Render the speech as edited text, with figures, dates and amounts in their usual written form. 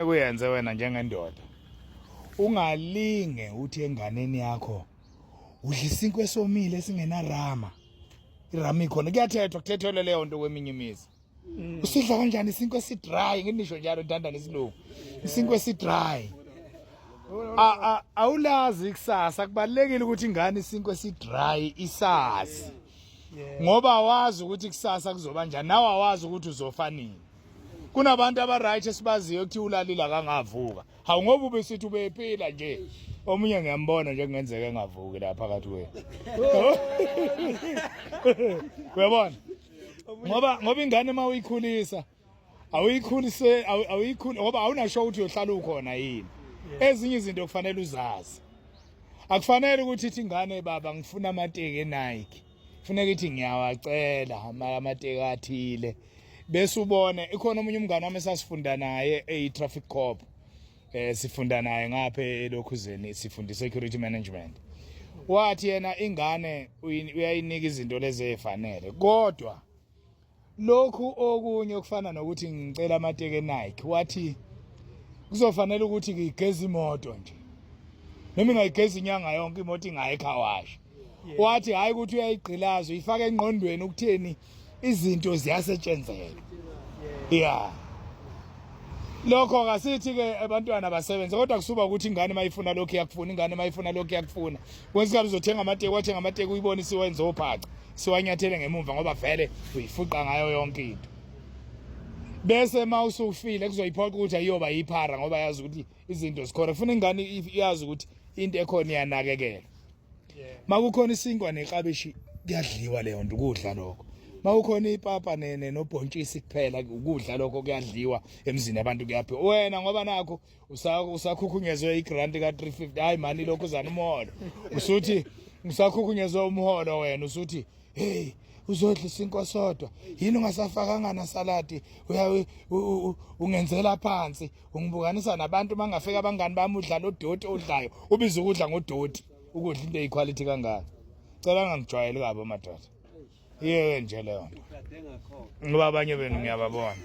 Kuyenze wena njengendoda ungalinge uthi enganeni yakho udla isinkwa esomile esingenarama. Irama ikhona, kuyathethwa, kuthethelwe leyo nto kweminye imizi. Usidla kanjani isinkwa esidry? Nginisho njalo ntanda nesilungu, isinkwa esidry. Awulazi ikusasa. Kubalekile ukuthi ingane isinkwa esidry isazi, ngoba awazi ukuthi kusasa kuzoba njani, nawe awazi ukuthi uzofa nini. Kunabantu aba-right esibaziyo kuthi ulalile akangavuka. Hawu, ngoba ubesithi ubephila nje. Omunye ngiyambona nje, kungenzeka engavuki la phakathi kwenu, uyabona, ngoba ingane uma uyikhulisa awuyikhulise, awuyikhuli ngoba awunasho ukuthi uyohlala ukhona yini. Ezinye izinto kufanele uzazi. Akufanele ukuthi ithi ingane, "Baba, ngifuna amateki eNike." Funeka ithi, "Ngiyawacela amateki athile," bese ubone. Ikhona omunye umngane wami esasifunda naye, eyi-traffic cop, sifunda naye ngapha elokhuzeni, sifunda security management. Wathi yena ingane uyayinika izinto lezi ezifanele, kodwa lokhu okunye okufana nokuthi ngicela amateki eNike, wathi kuzofanele ukuthi ngigeze imoto nje, noma ingayigeza inyanga yonke imoto, ingayi car wash. Wathi hayi, ukuthi uyayigqilaza, uyifaka engqondweni ukutheni izinto ziyasetshenzelwa. Yeah, lokho kasithi ke abantwana basebenze, kodwa kusuba ukuthi ingane mayifuna lokhu iyakufuna, ingane mayifuna lokhu iyakufuna. Kwesikhathi uzothenga amateki, wathenga amateki, uyibone siwenza ophaca, siwanyathele ngemumva, ngoba vele uyifuqa ngayo yonke into. Bese uma usufile kuzoyiphoqa ukuthi ayiyoba yiphara, ngoba yazi ukuthi izinto zikhona. Kufuna ingane iyazi ukuthi into ekhona iyanakekelwa. Makukhona isinkwa neklabishi, kuyadliwa leyo nto, ukudla lokho. Makukhona ipapa nobhontshisi kuphela, ukudla lokho kuyadliwa emzini abantu, kuyaphiwa. Wena ngoba nakho usakhukhunyezwe igrant ka-350, hayi mani, lokhu uzana umholo, usuthi usakhukhunyezwe umholo wena, usuthi, "Hey, uzodla isinkwa sodwa yini, ungasafakanga nasaladi? Ungenzela phansi, ungibukanisa nabantu mangafika abangani bami, udla lo doti odlayo." Ubiza ukudla ngodoti, ukudla into eyiquality kangaka. Cela ngangijwayeli kabi amadoda, yeke nje leyo nto, ngoba abanye benu ngiyababona.